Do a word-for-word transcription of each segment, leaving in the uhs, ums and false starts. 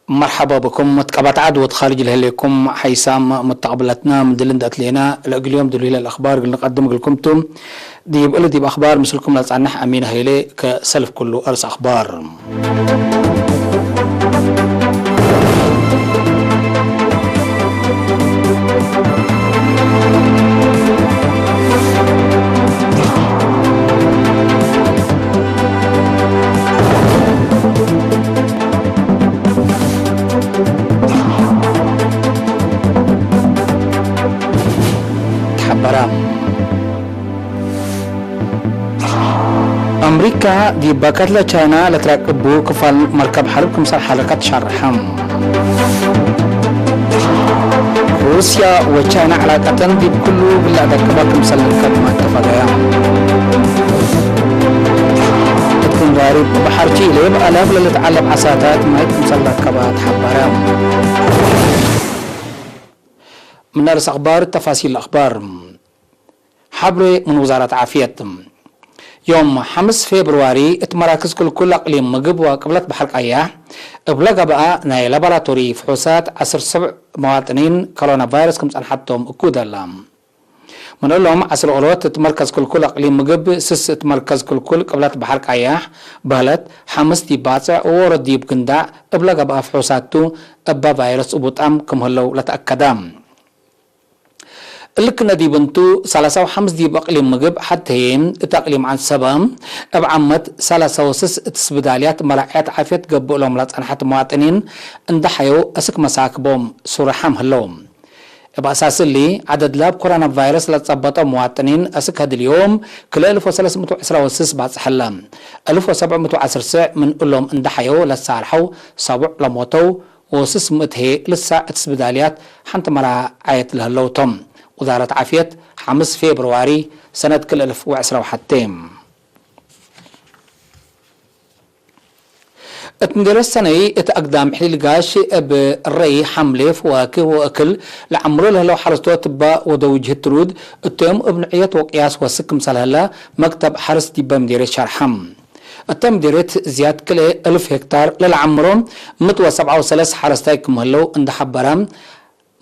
መርሐባ ብኩም። መትቀበት ዐድ ወትኻርጅ ለህሌኩም ሐይሳም መተቅብለትና፣ ምን ድል እንዴ አትሌና፣ ለእግል ዮም ድልዊ ለአክባር እግል ንቀድም እግልኩም ቱ። ዲብ እሊ ዲብ አክባር ምስልኩም ለጸንሕ አሚን ሀይሌ። ከሰልፍ ኩሉ አርእስ አክባር። ተሐበረ። አምሪካ ዲብ ባካት ለቻይና ለትራቅቡ ክፋል መርከብ ሐርብ ክምሰል ሐልቀት ሸርሐ። ሩስያ ወቻይና ዐላቀተን ዲብ ኩሉ እግል ለአደቅባ ክምሰል ልርከብ መተፈቀያ። እት ግንራሪብ በሐር ቺሌ በአላፍ ለልትዐለብ ዐሳታት ማይ ክምሰል ረከባ ተሐበረ። ምን አርእስ አክባር ተፋሲል አክባር። ሐብሬ ምን ውዛረት ዓፍየት። ዮም ሐምስ ፌብርዋሪ እት መራክዝ ክልኩል አቅሊም ምግብ ወቅብለት በሐር ቀያሕ እብ ለገብአ ናይ ላቦራቶሪ ፍሑሳት ዐስር ሰብዕ መዋጥኒን ኮሮና ቫይረስ ክም ጸንሐቶም እኩ ደላ። ምን እሎም ዐስር ኦሎት እት መርከዝ ክልኩል አቅሊም ምግብ፣ ስስ እት መርከዝ ክልኩል ቅብለት በሐር ቀያሕ በህለት፣ ሐምስ ዲብ ባጽዕ ወዎሮት ዲብ ግንዳዕ እብ ለገብአ ፍሑሳት ቱ እበ ቫይረስ እቡ ጣም ክም ህለው ለተአከደ። እሊ ክነ ዲብ እንቱ፣ ሰላሳ ወሐምስ ዲብ አቅሊም ምግብ፣ ሐቴ እት አቅሊም ዐንሰበ፣ እብ ዓመት ሰላሳ ወስስ እት ስብዳልያት መራዕየት ዓፍየት ገብእ እሎም ለጸንሐት መዋጥኒን እንዴ ሐየው፣ አስክ መሳክቦም ሱረሓም ህለው። እብ አሳስ እሊ፣ ዐደድ ላብ ኮሮና ቫይረስ ለጸበጠው መዋጥኒን አስክ ህድል ዮም፣ ክልኤ እልፍ ወሰለስ ምእት ወዕስራ ወስስ ባጽሕ ህለ። እልፍ ወሰብዕ ምእት ወዐስር ስዕ ምን እሎም እንዴ ሐየው ለሳርሐው፣ ሰቡዕ ለሞተው፣ ወስስ ምእት ህዬ ልሳዕ እት ስብዳልያት ሐንቲ መራዓየት ለህለው ቶም። ውዛረት ዓፍየት፣ ሐምስ ፌብርዋሪ ሰነት ክል እልፍ ወዕስራ ወሐቴ። እት ምዴርየት ሰነይ እት አግዳም ሕሊል ጋሽ እብ ረይ፣ ሐምሌ፣ ፈዋክህ ወእክል ለዐምሮ ለህለው ሐረስቶት እበ ወደው ጅህት ትሩድ እቶም እብ ንዕየት ወቅያስ ወስክ ክምሰል ህለ መክተብ ሐርስ ዲበ ምዴርየት ሸርሐ። እተ ምዴርየት ዝያድ ክልኤ እልፍ ሄክታር ለለዐምሮ ምእት ወሰብዓ ወሰለስ ሐረስታይ ክም ህለው እንዴ ሐበረ፣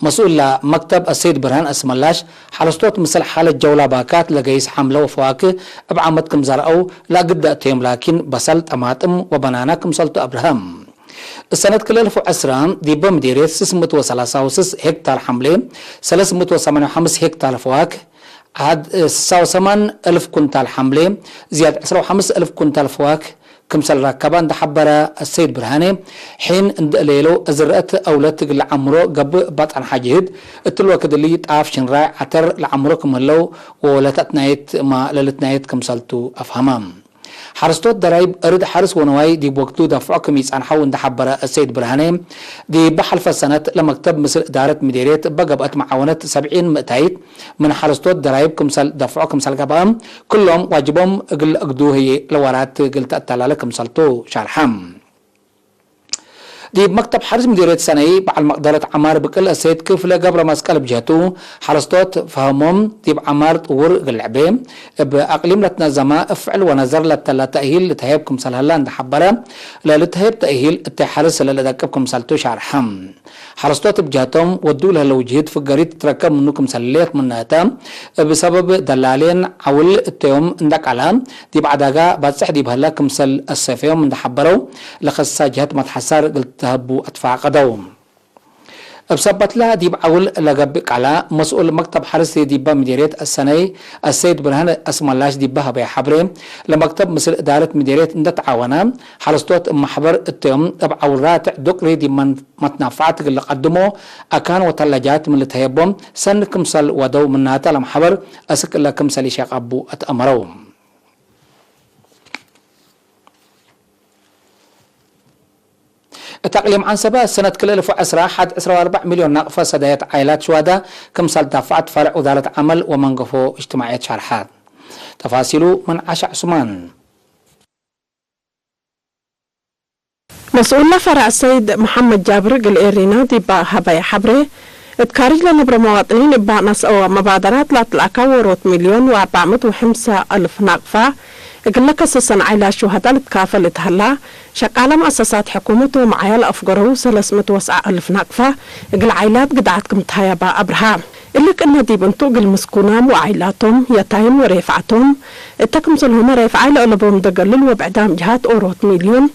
መስኡል ለመክተብ አሰይድ ብርሃን አስመላሽ፣ ሐረስቶት ምስል ሓለት ጀውላ ባካት ለገይስ ሐምለ ወፈዋክህ እብ ዓመት ክም ዘርአው ለአግደ እተዮም ላኪን፣ በሰል፣ ጠማጥም ወበናና ክምሰልቱ አብርሀ። እሰነት ክልኤ እልፍ ወዐስራ ዲበ ምዴርየት ስስ ምእት ወሰላሳ ወስስ ሄክታር ሐምሌ፣ ሰለስ ምእት ወሰማንያ ወሐምስ ሄክታር ፈዋክህ፣ ዐድ ስሳ ወሰማን እልፍ ኩንታል ሐምሌ፣ ዝያድ ዕስራ ወሐምስ እልፍ ኩንታል ፈዋክህ ክምሰል ረከበ እንዴ ሐበረ አሰይድ ብርሃኔ፣ ሒን እንዴ እሌሎ ዝርአት አውለት እግል ለዐምሮ ገብእ እበ ጸንሐ ጅህድ፣ እትሊ ወክድ እሊ ጣፍ፣ ሽንራይ፣ ዐተር ለዐምሮ ክም ህለው ወለተአትናየት እማ ለልትናየት ክምሰልቱ አፍሀመ። ሐረስቶት ደራይብ እርድ ሐርስ ወንዋይ ዲብ ወቅቱ ደፍዖ ክም ኢጸንሐው እንዴ ሐበረ አሰይድ ብርሃኔ፣ ዲብ ሐልፈ ሰነት ለመክተብ ምስል እዳረት ምዴርየት እበ ገብአት መዓወነት ሰብዒን ምእታይት ምን ሐረስቶት ደራይብ ክምሰል ደፍዖ ክምሰል ገብአ፣ ክሎም ዋጅቦም እግል ለአግዱ ህዬ ለወራት እግል ተአተላለ ክምሰልቱ ሸርሐ። ዲብ መክተብ ሐርስ ምዴርየት ሰነይ በዐል መቅደረት ዐማር ብቅል አሰይድ ክፍለ ገብረመስቀል እብ ጀህቱ፣ ሐረስቶት ፈሀሞም ዲብ ዐማር ጥውር እግል ልዕቤ፣ እብ አቅሊም ለትነዘመ እብ ፍዕል ወነዘር ለተለ ተእሂል ልትሀየብ ክምሰል ህለ እንዴ ሐበረ፣ ለልትሀየብ ተእሂል እተ ሐርስ ለልአደቅብ ክምሰልቱ ሻርሐ። ሐረስቶት እብ ጀህቶም ወዱ ለህለው ጅህድ ፍገሪት ትትረከብ ምኑ ክምሰል ህሌት ምነ እተ፣ እብ ሰበብ ደላሌን ዐውል እተዮም እንዴ ቀለ፣ ዲብ ዐዳጋ ባጽሕ ዲብ ህለ ክምሰል አሰፈዮም እንዴ ሐበረው፣ ለከሳ ጀህት መትሐሳር እግል ትሀቡ አትፋቀደው። እብ ሰበትለ ዲብ ዐውል ለገብእ ቃለ፣ መስኡል መክተብ ሐርስ ዲበ ምዴርየት አሰነይ አሰይድ ብርሃን አስመላሽ ዲበ ሀበየ ሐብሬ፣ ለመክተብ ምስል እዳረት ምዴርየት እንዴ ተዓወነ፣ ሐረስቶት እብ መሕበር እተዮም እብ ዐውል ራትዕ ዱቅሪ ዲብ መን-፣ መትናፈዐት እግል ለቀድሞ አካን ወተላጃት ምን ልትሀየቦም ሰኒ ክምሰል ወደው ምናተ ለመሕበር አስክ እለ ክምሰል ኢሸቀቡ አትአመረው። እት አቅሊም ዐንሰበ ሰነት ክልኤ እልፍ ወዐስራ ሐድ ዕስራ ወአርበዕ ሚልዮን ናቅፈ ሰዳየት ዓይላት ሽዋዳ ክምሰል ዳፈዐት ፈርዕ ውዛረት ዐመል ወመንገፎ እጅትማዕየት ሸርሐት። ተፋሲሉ ምን ዓሻ ዑስማን። መስኡለ ፈርዕ ሰይድ መሐመድ ጃብር እግል ኤሪና ዲብ ሀበየ ሐብሬ፣ እት ካርጅ ለነብሮ መዋጥኒን እበ ነስአወ መባደራት ላትለአከ ዎሮት ሚልዮን ወአርበዕ ምእት ወሐምሳ አልፍ ናቅፋ እግለ ከሰሰን ዓይላት ሹሀዳ ልትካፈል እት ሀላ፣ ሸቃለ መአሰሳት ሕኩመት ወመዓያ ለአፍገረው ሰለስ ምእት ወሰዓ እልፍ ናቅፋ እግል ዓይላት ግድዓት ክም ተሀየባ አብርሃ። እሊ ቅነ ዲብ እንቱ እግል ምስኩናም ወዓይላቶም፣ የታይም ወሬፍዓቶም፣ እተ ክምሰልሁመ ሬፍዓይ ለአለቦም ደገልል ወብዕዳም ጅሃት ኦሮት ሚልዮን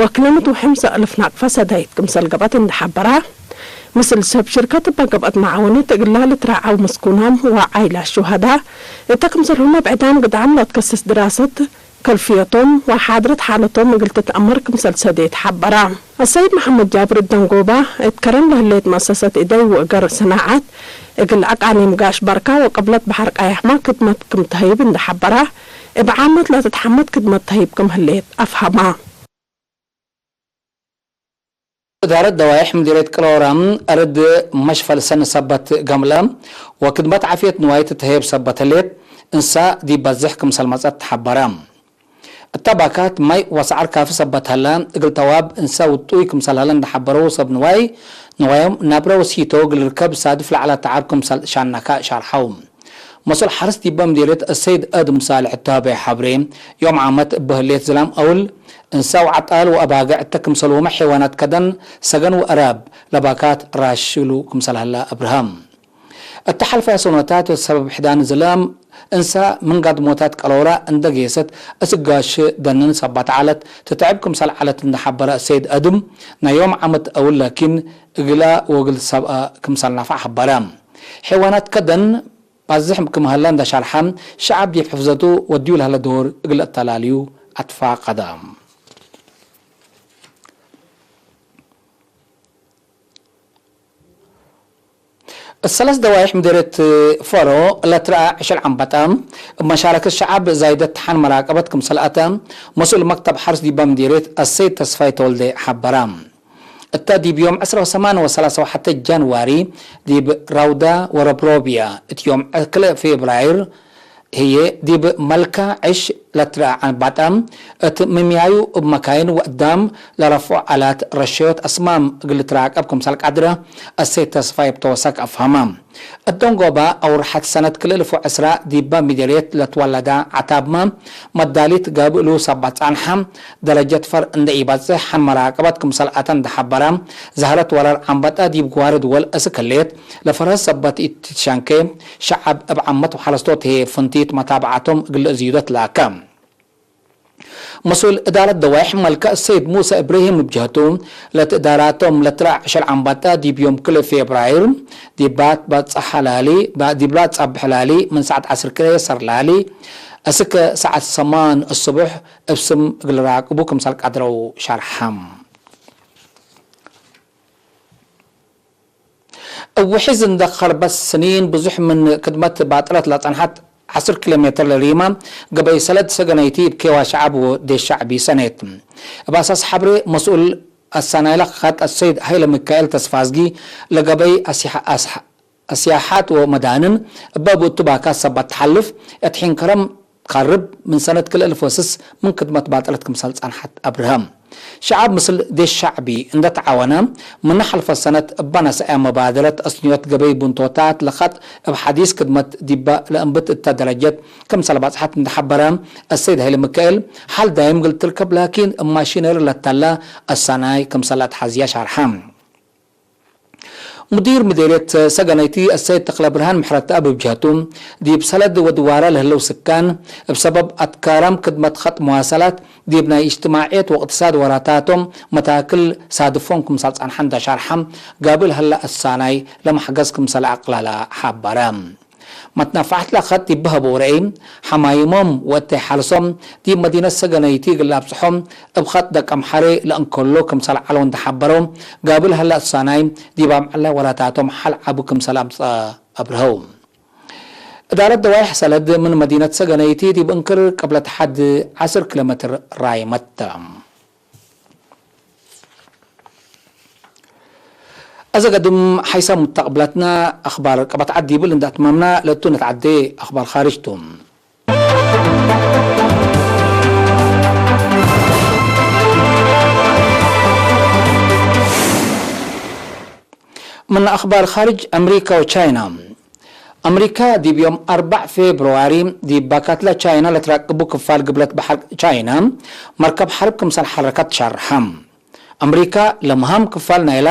ወክልምት ወሐምሰ እልፍ ናቅፋ ሰዳይት ክምሰል ገብአት እንዴ ሐበራ፣ ምስል ሰብ ሽርከት እበ ገብአት መዓወነት እግላ ልትረዓው ምስኩናም ወዓይላት ሹሀዳ፣ እተ ክምሰልሁመ ብዕዳም ግድዓም ለትከስስ ድራሰት ከልፍየቶም ወሓድረት ሓለቶም እግል ትትአመር ክምሰል ሰዴት ሐበራ። አሰይድ መሐመድ ጃብር እት ደንጎባ እት ከረን ለህሌት መአሰሰት እደይ ወእገር ሰናዐት እግል አቃሊም ጋሽ ባርካ ወቅብለት በሐር ቃየሕመ ክድመት ክም ተህይብ እንዴ ሐበራ፣ እብ ዓመት ለትትሐመድ ክድመት ተህይብ ክም ህሌት አፍሀማ። እዳረት ደዋይሕ ምዲርየት ቅሎራ፣ አርድ መሽፈል ሰኒ ሰበት ገምለ ወክድመት ዓፍየት ንዋይ ትትሀየብ ሰበት ህሌት፣ እንሳ ዲብ በዝሕ ክምሰል መጸት ተሐበረ። እተ ባካት ማይ ወሰዐር ካፊ ሰበት ሀለ፣ እግል ተዋብ እንሳ ውጡይ ክምሰል ሀለ እንዴ ሐበረው ሰብ ንዋይ፣ ንዋዮም ናብረ ወሲቶ እግል ርከብ ሳድፍ ለዐለ ተዓብ ክምሰል ሻነካ ሻርሐው። መስኡል ሐርስ ዲበ ምዲርየት አሰይድ አድም ሳልሕ እተ ሀበየ ሐብሬ፣ ዮም ዓመት እበ ህሌት ዝላም አውል፣ እንሳ ወዐጣል ወአባግዕ እተ ክምሰልሁመ ሐይዋናት ከደን፣ ሰገን ወአራብ ለባካት ራሽሉ ክምሰል ሀለ አብርሃም። እተ ሐልፈ ሰኖታት ወሰበብ ሕዳን ዝላም እንሳ ምን ጋድሞታት ቀሎራ እንደ ጌሰት እስጋሽ ደንን ሰበት ዐለት ትትዕብ ክምሰል ዐለት እንደ ሐበረ አሰይድ አድም፣ ናይ ዮም ዓመት አውል ላኪን እግላ ወእግል ሰብአ ክምሰል ናፍዐ ሐበረ። ሐይዋናት ከደን ባዝሕ ክም ሀለ እንደ ሸርሐ፣ ሸዐብ ዲብ ሕፍዘቱ ወድዩ ለሀለ ዶር እግል አተላልዩ አትፋቀደ። እት ሰለስ ደዋይሕ ምዲርየት ፈሮ ለትረአ ዕሸል ዐንበጠ፣ እብ መሻረከት ሸዐብ ዛይደት ተሓን መራቀበት ክምሰል አተ፣ መስኡል መክተብ ሐርስ ዲበ ምዲርየት አሰይድ ተስፋይ ተወልደ ሐበረ። እተ ዲብ ዮም ዕስራ ወሰማን ወሰላሳ ወሐቴ ጃንዋሪ ዲብ ራውዳ ወረብሮብያ፣ እት ዮም ክልኤ ፌብራይር ህዬ ዲብ መልካ ዕሽ ለትረአ ዐንባጣ፣ እት ምምያዩ እብ መካይን ወአዳም ለረፍዖ አላት ረሸዮት አስማም እግል ልትራቀብ ክምሰል ቀድረ፣ አሰይድ ተስፋይ እብ ተወሰክ አፍሀመ። እት ደንጎባ አውርሐት ሰነት ክልኤ እልፍ ወዕስራ ዲበ ምዴርየት ለትወለዳ ዐታብመ፣ መዳሊት ጋብእ እሉ ሰበት ጸንሐ፣ ደረጀት ፈር እንደ ኢበጽሕ ሐን መራቀበት ክምሰል አተ እንደ ሐበረ፣ ዘሀረት ወራር ዐንበጣ ዲብ ግዋሪ ድወል እስክ ህሌት፣ ለፈርሀት ሰበት ኢትትሸንኬ፣ ሸዐብ እብ ዓመት ወሐረስቶት ህዬ ፍንቲት መታብዐቶም እግል ዝዩደት ለአከ። መስኡል እዳረት ደዋይሕ መልከ ሰይድ ሙሰ እብራሂም እብ ጀህቱ፣ ለትእዳራቶም ለትረአ ዕሸል ዐንበጣ ዲብ ዮም ክልኤ ፌብራይር ዲብላ ትበጸሐ ላሊ፣ ዲብላ ትጸብሕ ላሊ፣ ምን ሰዓት ዐስር ክልኤ ሰር ላሊ፣ እስክ ሰዓት ሰማን እስቡሕ እብ ስም እግል ራቅቡ ክምሰል ቀድረው ሸርሐም። እብ ውሒዝ እንደ ከርበት ስኒን ብዙሕ ምን ክድመት ባጥለት ለጸንሐት ዐስር ኪሎ ሜትር ለሪመ ገበይ ሰለድ ሰገነይቲ እብ ኬዋ ሸዐብ ወዴሽ ሸዕቢ ሰኔት። እብ አሳስ ሐብሬ መስኡል አሳናይለ ከጥ አሰይድ ሀይለ ሚካኤል ተስፋዝጊ ለገበይ አስያሐ-፣ አስያሐት ወመዳንን እበ ብእቱ ባካት ሰበት ተሐልፍ እት ሒን ከረም ካርብ ምን ሰነት ክልኤ እልፍ ወስስ ምን ክድመት ባጥለት ክምሰል ጸንሐት አብርሀ። ሸዐብ ምስል ዴሽ ሸዕቢ እንደ ተዓወነ፣ ምነ ሐልፈ ሰነት እበ ነስአ መባደረት አስንዮት ገበይ ቡንቶታት ለከጥ እብ ሐዲስ ክድመት ዲበ ለእንብት እተ ደረጀት ክምሰል በጽሐት እንደ ሐበረ፣ አሰይድ ሀይለ ሚካኤል፣ ሐል ዳይም እግል ትርከብ ላኪን እብ ማሺነሪ ለተለ አሳናይ ክምሰል ለአትሐዝየ ሸርሐ። ሙዲር ምዴርየት ሰገነይቲ አሰይድ ተክለብርሃን ምሕረተአብ እብ ጀህቱ፣ ዲብ ሰለድ ወድዋረ ለህለው ስካን፣ እብ ሰበብ አትካራም ክድመት ከጥ መዋሰላት፣ ዲብ ናይ እጅትማዕየት ወእቅትሳድ ወራታቶም መታክል ሳድፎም ክምሰል ጸንሐ እንደ ሸርሐ፣ ጋብእ ለሀለ አሳናይ ለመሕገዝ ክምሰል አቅለለ ሐበረ። መትነፋዕት ለከጥ ዲብ በሀበው ረአይ፣ ሐማይሞም ወእተይ ሐልሶም ዲብ መዲነት ሰገነይቲ እግል ለአብጽሖም እብ ከጥ ደቀምሐሬ ለእንከሎ ክምሰል ዐለው እንደ ሐበረው፣ ጋብእ ለሀለ አሳናይ ዲብ አምዕለ ወራታቶም ሐል ዐቢ ክምሰል አምጽአ አብርሀው። እዳረት ደዋይሕ ሰለድ ምን መዲነት ሰገነይቲ ዲብ እንክር ቅብለት ሐድ ዐስር ኪሎ ሜትር ራይመት ተ። አዘ ገድም ሐይሰ ሙተቅብለትነ አክባር ቀበት ዐድ ዲብል እንደ አትመምነ ለእቱ ነትዐዴ አክባር ካርጅ ቱ። ምን አክባር ካርጅ አምሪካ ወቻይና። አምሪካ ዲብ ዮም አርበዕ ፌብርዋሪ ዲብ ባካትለ ቻይና ለትራቅቡ ክፋል ግብለት በሐር ቻይና መርከብ ሐርብ ክምሰል ሐረከት ሸርሐ። አምሪካ ለምሃም ክፋል ናይላ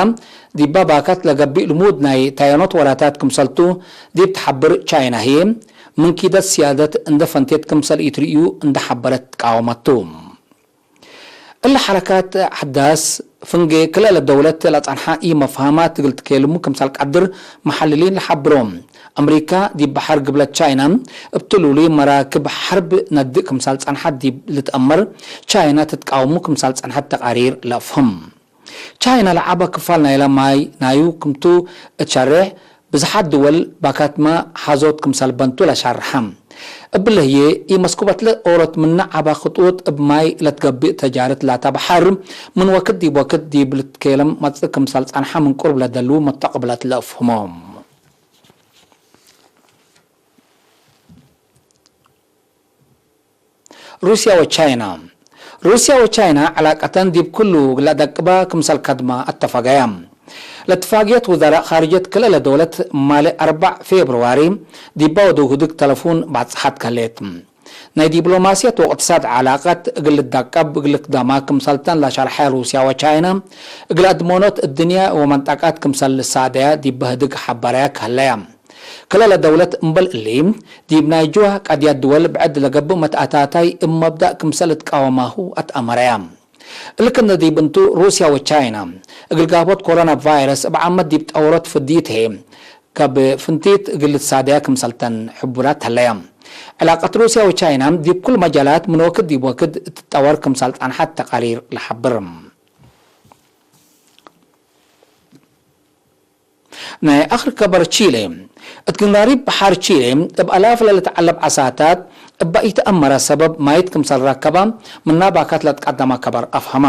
ዲባ ባካት ለገብእ ልሙድ ናይ ታየኖት ወራታት ክምሰልቱ ዲብ ተሐብር ቻይና ህዬ ምን ኪደት ስያደት እንደ ፈንቴት ክምሰል ኢትርእዩ እንደ ሐበረት ትቃወመቱ። እለ ሐረካት ሐዳስ ፍንጌ ክልኤ ለደውለት ለጸንሐ ኢመፍሃማት እግል ትኬልሙ ክምሰል ቀድር መሐልሊን ለሐብሮ። አምሪካ ዲብ በሐር ግብለት ቻይና እብ ትሉሉይ መራክብ ሐርብ ነድእ ክምሰል ጸንሐት ዲብ ልትአመር፣ ቻይና ትትቃወሙ ክምሰል ጸንሐት ተቃሪር ለአፍህም። ቻይና ለዐበ ክፋል ናይለ ማይ ናዩ ክምቱ እት ሸሬሕ፣ ብዝሓት ድወል ባካትመ ሐዞት ክምሰል በንቱ ለሻርሐ። እብለ ህዬ፣ ኢመስኩበትለ ኦሮት ምነ ዐበ ክጡጥ እብ ማይ ለትገብእ ተጃርት ላተ በሐር፣ ምን ወክድ ዲብ ወክድ ዲብ ልትኬለም መጽእ ክምሰል ጸንሐ ምን ቅሩብ ለደልዉ መተቅብለት ለአፍህሞ። ሩስያ ወቻይና። ሩስያ ወቻይና ዐላቀተን ዲብ ክሉ ለደቅበ ክምሰል ከድመ አተፈገየ። ለእትፋቅየት ውዘራእ ካርጀት ክልኤ ለደውለት ማሌ አርበዕ ፌብርዋሪ ዲባ ወደው ህድግ ተለፉን ባጽሓት ከሌት። ናይ ዲፕሎማስየት ወእቅትሳድ ዐላቀት እግል ልዳቀብ እግል ልክደማ ክምሰልተን ለሸርሐ ሩስያ ወቻይና፣ እግል አድመኖት እድንየ ወመንጠቀት ክምሰል ልሳደያ ዲበ ህድግ ሐበረያ ከለያ። ክለ ለደውለት እምበል እሊ፣ ዲብ ናይ ጅወ ቀድያት ድወል ብዕድ ለገብእ መትአታታይ እብ መብዳእ ክምሰል እትቃወማሁ አትአመረያ። እሊ ክነ ዲብ እንቱ፣ ሩስያ ወቻይና እግል ጋቦት ኮሮና ቫይረስ እብ ዓመት ዲብ ጠውሮት ፍዲት ህዬ፣ ከብ ፍንቲት እግል ልትሳደያ ክምሰልተን ሕቡራት ሀለያ። ዕላቀት ሩስያ ወቻይና ዲብ ኩል መጃላት ምን ወክድ ዲብ ወክድ ትጠወር ክምሰል ጸንሐት ተቃሪር ለሐብር። ናይ አክር ከበር ቺሌ። እት ግንራሪብ በሐር ቺሌ እብ አላፍ ለልትዐለብ ዐሳታት እበ ኢተአመረ ሰበብ ማይት ክምሰል ረከበ ምና ባካት ለትቀደመ ከበር አፍሀመ።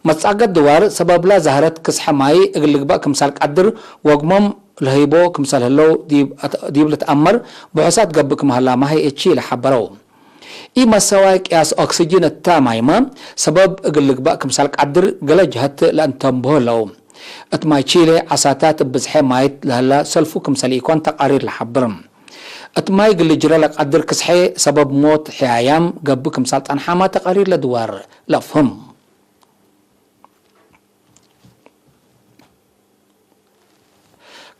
መትጻገት ድዋር ሰበብላ ዛህረት ክስሐ ማይ እግል ልግበእ ክምሰል ቀድር ወግሞም ለህይቦ ክምሰል ህለው ዲብ ልትአመር ብሑሳት ገብእ ክም ሀላመ ህይ እቺ ለሐበረው። ኢመሰዋይ ቅያስ ኦክስጅን እተ ማይመ ሰበብ እግል ልግበእ ክምሰል ቀድር ገሌ ጀሀት ለእንተንብሆ ህለው። እት ማይ ቺሌ ዐሳታት እብ ብዝሐ ማይት ለህለ ሰልፉ ክምሰል ኢኮን ተቃሪር ለሐብር። እት ማይ እግል ልጅረ ለቀድር ክስሐ ሰበብ ሞት ሕያያም ገብእ ክምሰል ጸንሐመ ተቃሪር ለድዋር ለአፍህም።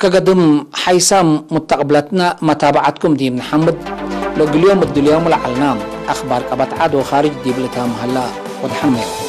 ከገድም ሓይሳም ሙተቅብለትነ መታብዐትኩም ዲብ ነሐምድ። ለእግል ዮም እድልዮም ለዐልነ አክባር ቀበት ዐድ ወካርጅ ዲብ ልታም ሀላ። ወደሐን ሜ።